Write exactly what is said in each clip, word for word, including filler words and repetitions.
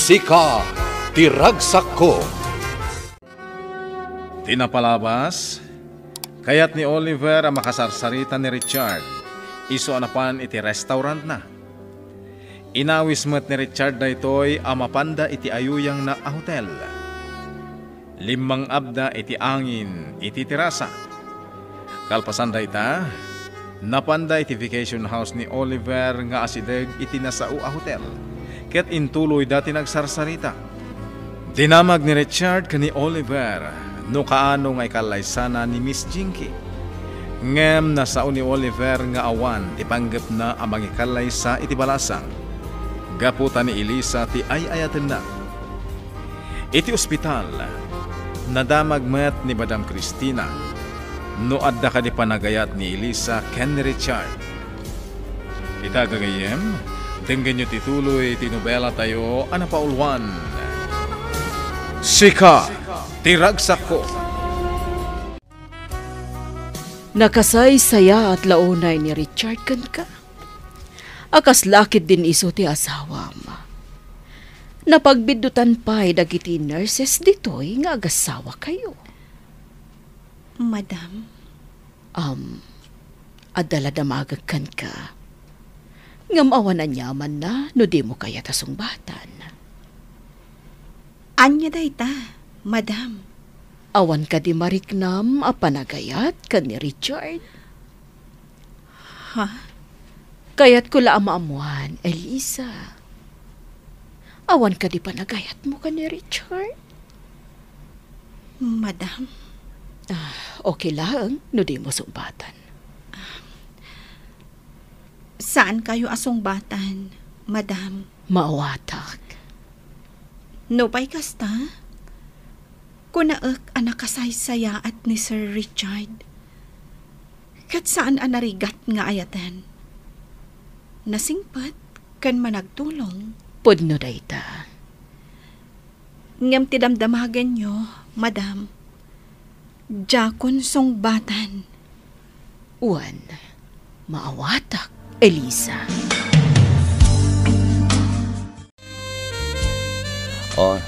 Sika ti ragsakko. Ti napalabas, kayat ni Oliver a makasarsarita ni Richard, isu a napan iti restaurantna. Inawis met ni Richard daytoy a mapanda iti ayuyangna a hotel. Limmang-abda iti angin iti terasa. Kalpasan dayta, napanda iti vacation house ni Oliver nga asideg iti nasao a hotel, ket intuloyda ti nagsarsarita. Dinamag ni Richard ken ni Oliver no kaano nga ikallaysana ni Miss Jinky. Ngem nasao ni Oliver nga awan ti panggepna a mangikallaysa iti balasang, gapu ta ni Elisa ti ay-ayatenna. Iti ospital, nadamag met ni Madam Cristina no adda kadi panagayat ni Elisa ken ni Richard. Ita, gagayyem, denggenyo ti tuloy ti nobela tayo a napauluan, Sika ti Ragsakko. Nakasaysayaat la unay ni Richard kenka? A kasla ketdin isu ti asawam? Napagbiddutan pay dagiti nurses ditoy nga agasawakayo. Madam. Am, adda la damagek kenka. Ngem awan aniamanna no dimo kayat a sungbatan. Ania dayta, madam? Awan kadi mariknam a panagayat ken ni Richard? Ha? Kayatko la a maammuan, Elisa. Awan kadi panagayatmo ken ni Richard? Madam. Ah, okay laeng no dimo sungbatan. Saankayo a sungbatan, madam. Maawatak. Nupay kasta, kunaek a nakasaysayaat ni Sir Richard. Ket saan a narigat nga ayaten. Nasingpet ken managtulong. Pudno dayta. Ngem ti damdamagenyo, madam, diakon sungbatan. Wen, maawatak, Elisa. Oh,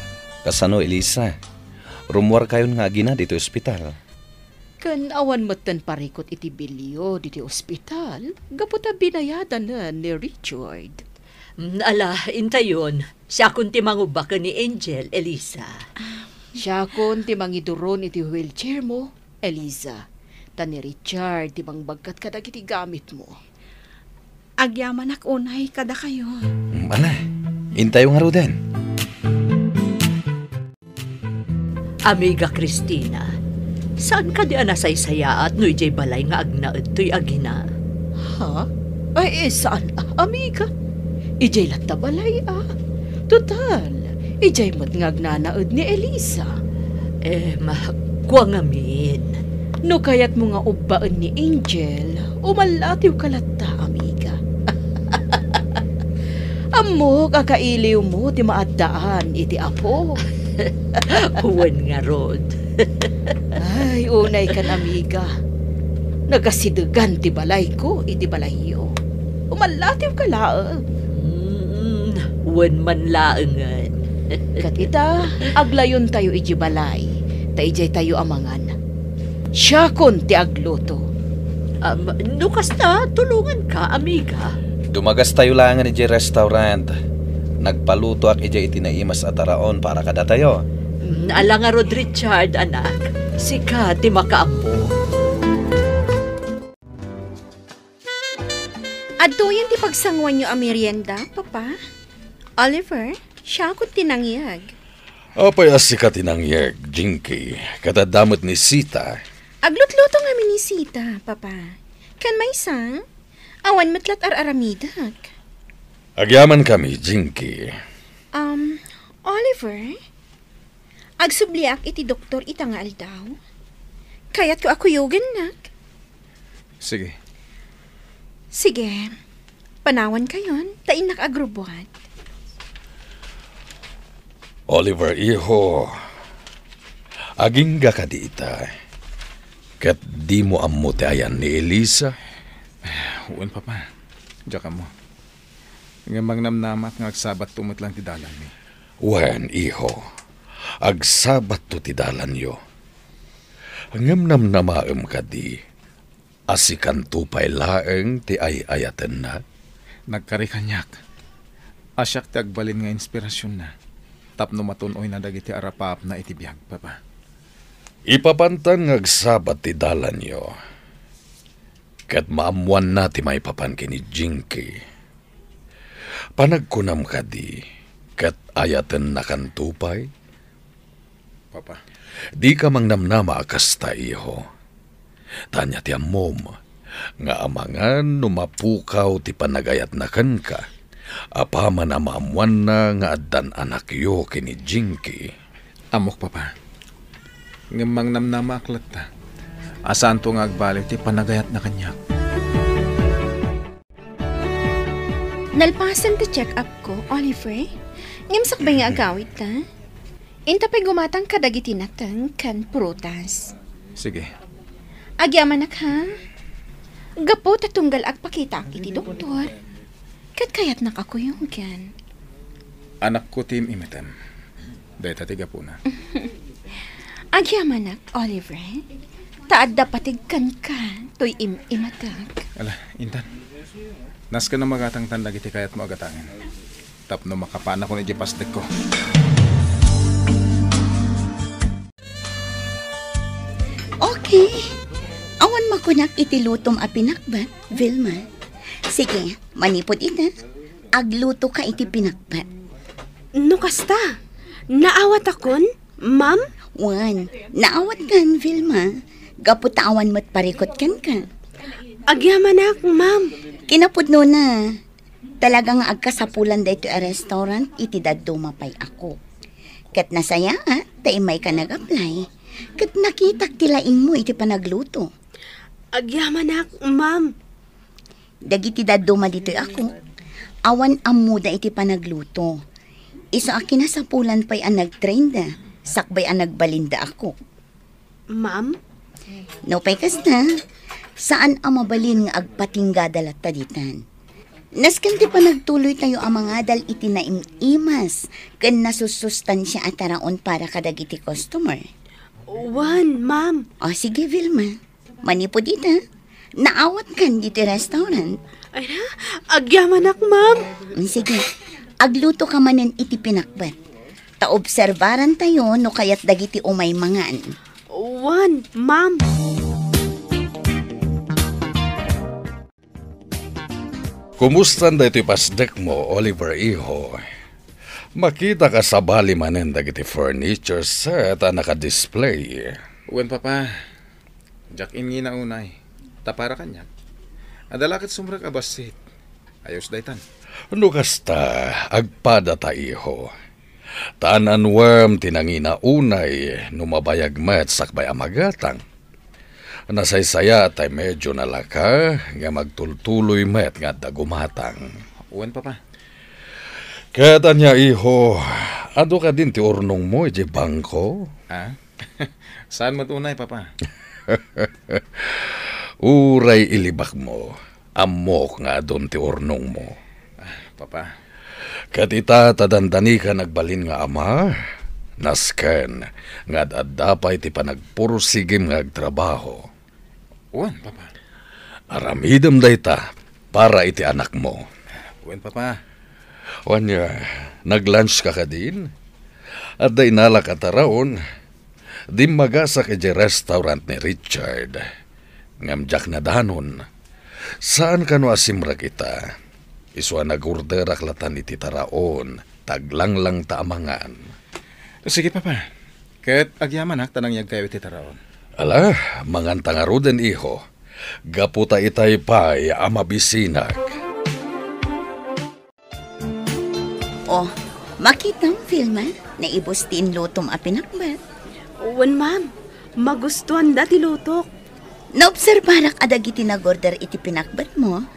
kasano, Elisa? Rummuarkayon nga agina ditoy ospital? Ken awan metten parikut iti bilio ditoy ospital, gapu ta binayadanen ni Richard. Mm, ala, intayon. Siakon ti mangubba ken ni Angel, Elisa. Siakon ti mangiduron iti wheelchair mo, Elisa. Ta ni Richard ti mangbagkat kadagiti gamitmo. Agyamanak unay kadakayo. Mm, ala, intayo ngaruden. Amiga Cristina, saan kadi a nasaysayaat no idiay balay nga agnaed toy agina? Ha? Ay, eh, saan, ah, amiga? Idiay latta balay, ah. Total, idiay met nga agnanaed ni Elisa. Em, kua ngamin. No kayatmo nga ubbaen ni Angel, umallatiwka latta, amiga. Ammok a kailiwmo ti maaddaan iti Apo. Wen ngarud. Ay, unay kan, amiga. Nagasidegan ti balayko iti balayyo. Umallatiwka laeng. Mm, wen man laengen. Ket ita, agluyontayo idiay balay, ta idiaytayo a mangan. Siakon ti agluto. Am, no kasta, tulonganka, amiga. Dumagastayo laengen idiay restaurant. Nagpalutoak idiay iti naimas a taraon para kadatayo. Mm, ala ngarud, Richard, anak. Sika ti makaammo. Adtoyen ti pagsanguanyo a merienda, Papa? Oliver, siakon ti nangyeg. Apay a sika ti nangyeg, Jinky, ket adda met ni Sita? Aglutluto ngamin ni Sita, Papa. Ken maysa, awan met la't ar-aramidek. Agyamankami, Jinky. Um, Oliver, agsubliak iti doktor ita nga aldaw. Kayatko a kuyogennak. Sige. Sige. Panawankayon, ta innak agrubbuat. Oliver, iho, agingga kadi ita? Ket dimo ammo ti ayan ni Elisa? Wen, Papa. Diak ammo. Ngem mangnamnamak nga agsabatto met lang ti dalanmi. Wen, iho, agsabatto ti dalanyo. Ngem namnamaem kadi a sikanto pay laeng ti ay-ayatenna? Nagkari kaniak a siak ti agbalin nga inspirasionna tapno matun-oyna dagiti arapaapna iti biag, Papa. Ipapantan nga agsabat ti dalanyo, ket maammoanna ti maipapan ken ni Jinky. Panagkunam kadi, ket ayatennakanto pay? Papa. Dika mangnamnama a kasta, iho. Ta ania ti ammom, nga amangan no mapukaw ti panagayatna kenka, apaman a maammoanna nga addan anakyo ken ni Jinky? Ammok, Papa. Ngem mangnamnamaak latta a saanto nga agbaliw ti panagayatna kaniak. Nalpasen ti check-up ko, Oliver. Ngem sakbay nga agawidta, inta pay gumatang kadagiti nateng ken prutas. Sige. Agyamanak, ha? Gapu ta tunggal agpakitaak iti doktor, ket kayatnak a kuyogen. Anakko ti im-imetem. Dayta ti gapuna. Agyamanak, Oliver. Ta adda patig kenka toy im-imatak. Ala, intan. Nasken a magatangtan dagiti kayatmo a gatangen. Tapno makapanakon iti pasdekko. Okay. Awan makunak iti lutom a pinakbat, Vilma. Sige, manipud ita, agluto ka iti pinakbat. No kasta, naawatakon, ma'am? Wen, naawatkan, Vilma. Gapu ta awan met parikut kenka. Agyamanak, ma'am. Kinapudnona, talaga nga agkasapulan daytoy a restaurant iti dadduma pay a cook. Ket nasayaat ta immayka nag-apply, ket nakitak ti laingmo iti panagluto. Agyamanak, ma'am. Dagiti dadduma ditoy a cook, awan ammoda iti panagluto. Isu a kinasapulan pay a nagtrainda, sakbay a nagbalinda a cook. Ma'am? Nupay kasta, saan a mabalin nga agpatinggada latta ditan. Nasken ti panagtuloytayo a mangadal iti naim-imas ken nasusustansia a taraon para kadagiti customer. Wen, ma'am. O, sige, Vilma. Manipud ita, naawatkan ditoy restaurant. Ay na, agyamanak, ma'am. Mm, sige, agluto ka manen iti pinakbat. Ta obserbaran tayo no kayat dagiti umay mangan. Wen, ma'am. Kumustan daytoy pasdekmo, Oliver, iho? Makitak a sabali manen dagiti furniture set a naka-display. Wen, Papa. Diak ingina unay. Ta para kaniak, adda la ket sumrek a bassit. Ayos daytan. No kasta, agpadata, iho. Ta an-annuem ti nangina unay no mabayag met sakbay a magatang. Nasaysayaat tay medyo nalaka nga agtultuloy met nga adda gumatang. Wen, Papa. Ket ania, iho, adu kadin ti urnongmo idiay bangko? Ah? Saan met unay, Papa? Uray ilibakmo, ammok nga adun ti urnongmo. Ah, Papa. Ket ita ta dandanikan agbalin nga ama, nasken nga ad-adda pay ti panagpursigim nga agtrabaho. Wen, Papa. Aramidem dayta para iti anakmo. Wen, Papa. Wen, ya, nag-lunch ka kadin? Adda inalak a taraon. Dimmagasak idiay restaurant ni Richard. Ngem diak nadanon. Saan kano a simrek ita. Isu a nag-orderak latan iti taraon, ta aglanglang ta a mangan. Sige, Papa. Ket agyamanak ta nangyegkayo iti taraon. Ala, manganta ngaruden, iho. Gapu ta itay pay a mabisinak. Oh, makitam, Vilma, naibus ti inlutom a pinakbat. Wen, ma'am. Magustuanda ti lutok. Naobserbarak a dagiti nag-order iti pinakbatmo,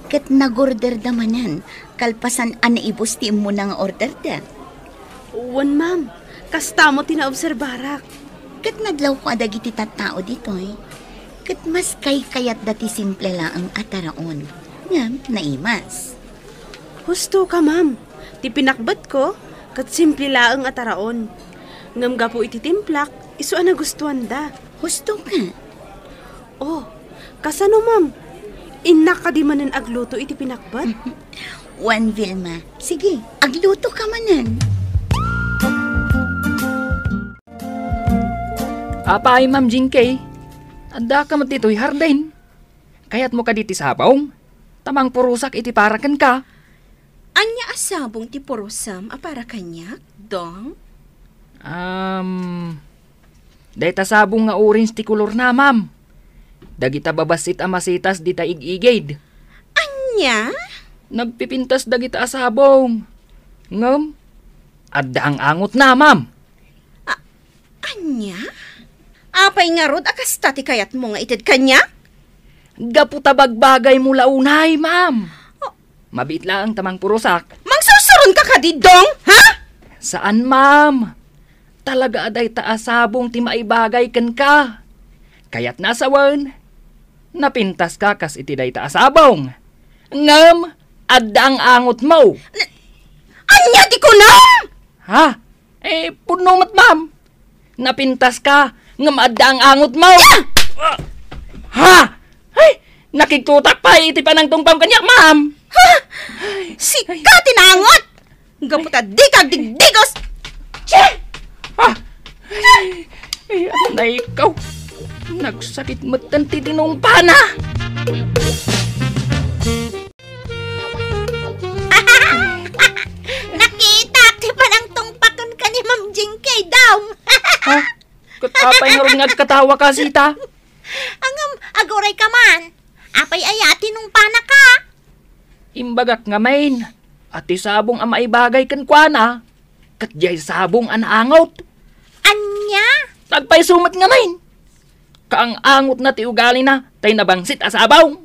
ket nag-orderda manen, kalpasan a naibus ti immuna nga orderda. Wen, ma'am. Kastamo ti naobserbarak. Ket nadlawko a dagiti tattao ditoy, ket mas kaykayatda ti simple laeng a taraon, ngem naimas. Husto ka, ma'am. Ti pinakbatko, Ket simple laeng a taraon. Ngem gapu iti timplak, isu a nagustuanda. Husto nga. Oh, kasano, ma'am? Innak kadi manen agluto iti pinakbat? Wen, Vilma. Sige, agluto ka manen. Apay, Ma'am Jinky? Adda ka met ditoy hardin? Kayatmo kadi ti sabong? Ta mangpurosak iti para kenka. Ania a sabong ti purosam a para kaniak, Dong? Um, dayta sabong nga orange ti kolorna, ma'am. Dagita babassit a masitas dita ig-igid. Ania? Nagpipintas dagita a sabong. Ngem, adda ang-angotna, ma'am. A-, ania? Apay ngarud a kasta ti kayatmo nga ited kaniak? Gapu ta bagbagaymo la unay, ma'am. Oh. Mabiit laeng ta mangpurosak. Mangsursuron ka kadi, Dong, ha? Saan, ma'am. Talaga a dayta a sabong ti maibagay kenka. Kayatna a sawen, napintaska kas iti dayta a sabong. Ngem, adda ang-angotmo. Na-, ania ti kunam? Ha? Eh, pudno met, ma'am. Napintaska, ngem adda ang-angotmo. Ah! Ha? Ay, nakigtutak pay iti panangtungpam kaniak, ma'am. Ha? Sika ti naangot? Gapu ta dika agdigdigos. Che! Ah! Ay, anay ikaw. Nagsakit metten ti tinungpana. Nakitak ti panangtungpaken ken ni Ma'am Jinky, Dong. Ha? Ket apay ngarud nga agkatawa ka, Sita? Ngem, aguray ka man. Apay aya a tinungpana ka? Imbagak ngamin, a ti sabong a maibagay kenkuana, ket diay sabong a naangot. Ania? Agpayso met ngamin. Kaang-angotna ti ugalina, tay nabangsit a sabong.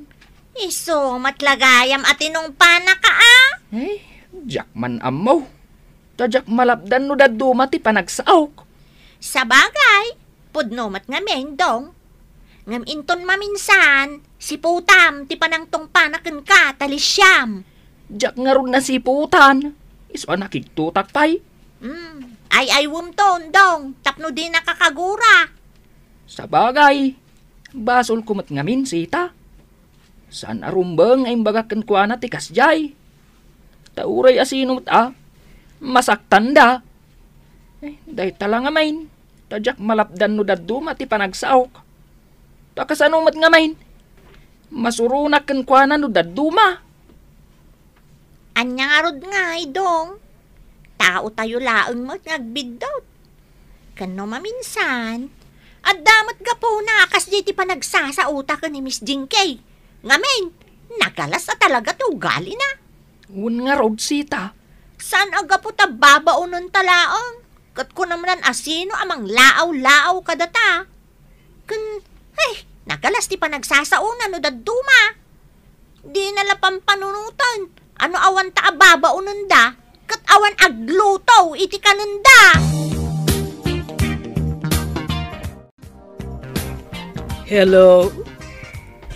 Isu met la gayam a tinungpana ka, a? Eh, diak man ammo. Ta diak malapdan no dadduma ti panagsaok. Sabagay, pudno met ngamin, Dong. Ngem inton maminsan, siputam ti panangtungpana kenka, ta lisiam. Diak ngarud nasiputan. Isu a nakigtutak pay. Hmm, ay-aywemton, Dong, tapno dinaka kagura. Sabagay, basolko met ngamin, Sita. Saan a rumbeng nga imbagak kenkuana ti kasdiay. Ta uray a sino met a, masaktanda. Eh, dayta la ngamin, ta diak malapdan no dadduma ti panagsaok. Ta kasano met ngamin, masuronak kenkuana no dadduma. Ania ngarud ngay, Dong? Taotayo laeng met nga agbiddut. Ken no maminsan, adda met gapuna a kasdiay ti panagsasaota ken ni Miss Jinky. Ngamin, nagalas a talaga ti ugalina. Wen ngarud, Sita. Saan a gapu ta babaonenta laeng? Ket kunam lan a sino a manglaaw-laaw kadata? Ken, ay, nagalas ti panagsasaona no dadduma. Dina la pampanunoten, ano awan ta a babaonenda, ket awan agluto iti kanenda. Hello?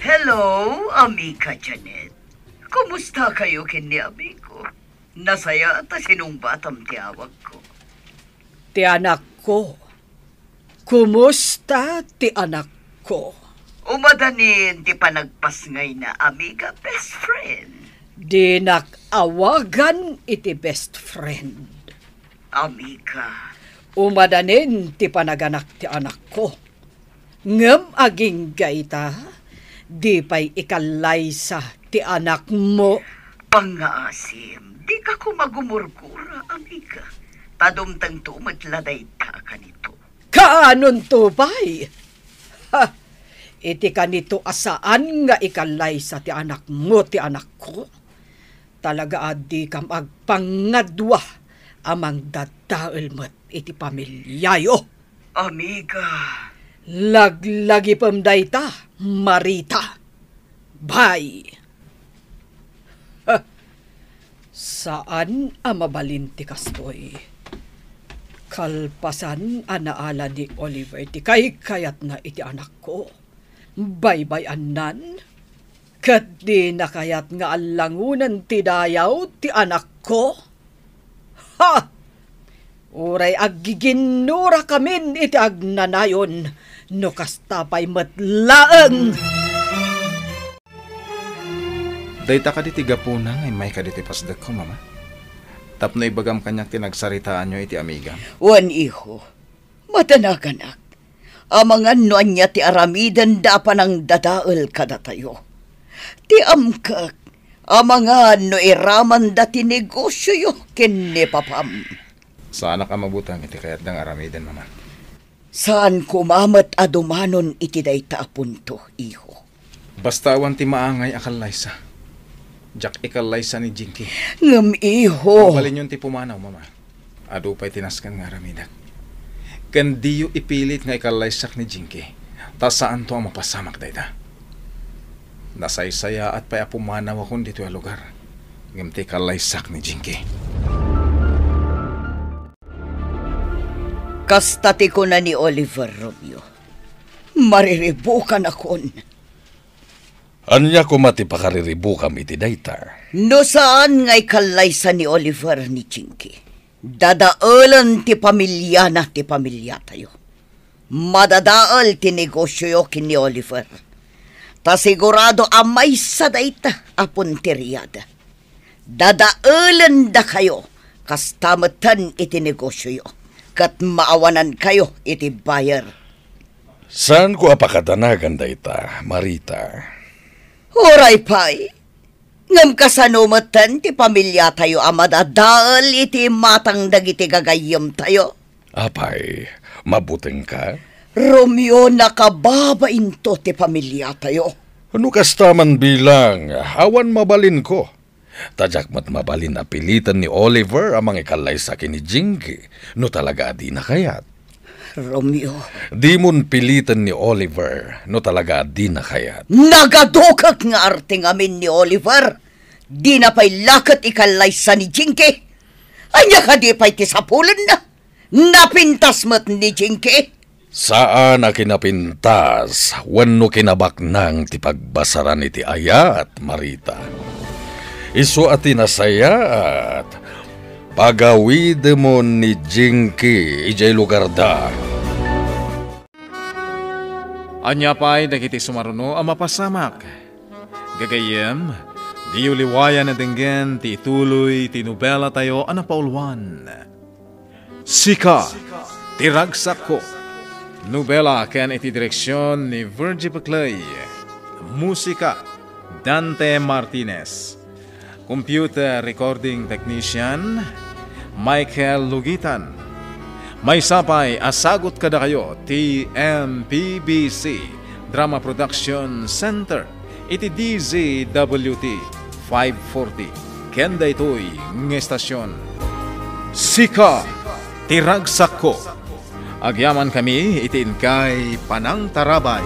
Hello, Amiga Janet. Kumusta kayo ken ni amigo? Nasayaat a sinungbatam ti awagko. Ti anakko. Kumusta ti anakko? Umadanin ti panagpasngayna, amiga, best friend. Dinak awagan iti best friend. Amiga. Umadanin ti panaganak ti anakko. Ngem agingga ita, di pay ikallaysa ti anakmo. Pangngaasim, dika koma gumurgura, amiga. Ta dumtengto met la dayta a kanito. Kaanonto pay? Ha! Iti kanito a saan nga ikallaysa ti anakmo ti anakko? Talaga a dikam agpangadua a mangdadael met iti pamiliayo. Amiga. Laglagipem dayta, Marita. Bye. Saan a mabalin ti kastoy. Kalpasan a naala ni Oliver ti kaykayatna iti anakko, baybay-annan, ket dina kayat nga allangonen ti dayaw ti anakko. Ha! Uray aggiginnurakamin iti agnanayon, no kasta pay met laeng. Dayta kadi ti gapuna nga immayka ditoy pasdekko, Mama? Tapno ibagam kaniak ti nagsaritaanyo iti amigam? Wen, iho. Madanaganak. Amangan no ania ti aramidenda a panangdadael kadatayo. Ti amkek, amangan no iramanda ti negosioyo ken ni papam. Saanak a mabuteng iti kayatda nga aramiden, Mama. Saan koma met a dumanon iti dayta a punto, iho. Basta awan ti maangay a kallaysa. Diak ikallaysa ni Jinky. Ngem, iho. Mabalinyon ti pumanaw, Mama. Adu pay ti nasken nga aramidek. Ken diyo ipilit nga ikallaysak ni Jinky, ta saanto a mapasamak dayta. Nasaysayaat pay a pumanawakon ditoy a lugar, ngem ti ikallaysak ni Jinky. Kasta ti kuna ni Oliver, Romeo. Mariribukanakon. Ania koma ti pakariribukam iti dayta? No saan nga ikallaysa ni Oliver ni Jinky, dadaelen ti pamiliana ti pamiliatayo. Madadael ti negosioyo ken ni Oliver. Ta sigurado a maysa dayta a punteriada. Dadaelendakayo kasta metten iti negosioyo, ket maawanankayo iti buyer. Saanko a pakadanagan dayta, Marita. Uray pay. Ngem kasano metten ti pamiliatayo a madadael iti imatang dagiti gagayyemtayo? Apay, mabutengka? Romeo, nakababainto ti pamiliatayo. No kasta man bilang, awan mabalinko. Ta diak met mabalin a piliten ni Oliver a mangikallaysa ken ni Jinky no talaga a dina kayat. Romeo. Dimon piliten ni Oliver no talaga a dina kayat. Nagadukek nga arte ngamin ni Oliver. Dina pay la ket ikallaysa ni Jinky. Ania kadi pay ti sapulenna? Napintas met ni Jinky. Saan a kinapintas wenno kinabaknang ti pagbasaran iti ayat, Marita. Isu a ti nasayaat, pagawidemon ni Jinky idiay lugarda. Ania pay dagiti sumaruno a mapasamak? Gagayyem, diyo liwayan a denggen ti ituloy ti nobelatayo a napauluan. Sika ti ragsakko. Nobela ken iti direksion ni Virgie Peclay. Musika, Dante Martinez. Computer recording technician, Michael Lugitan. Maysa pay a sagut kadakayo ti M P B C Drama Production Center iti D Z W T five forty, ken daytoy nga estasion. Sika ti ragsakko. Agyamankami iti inkay panangtarabay.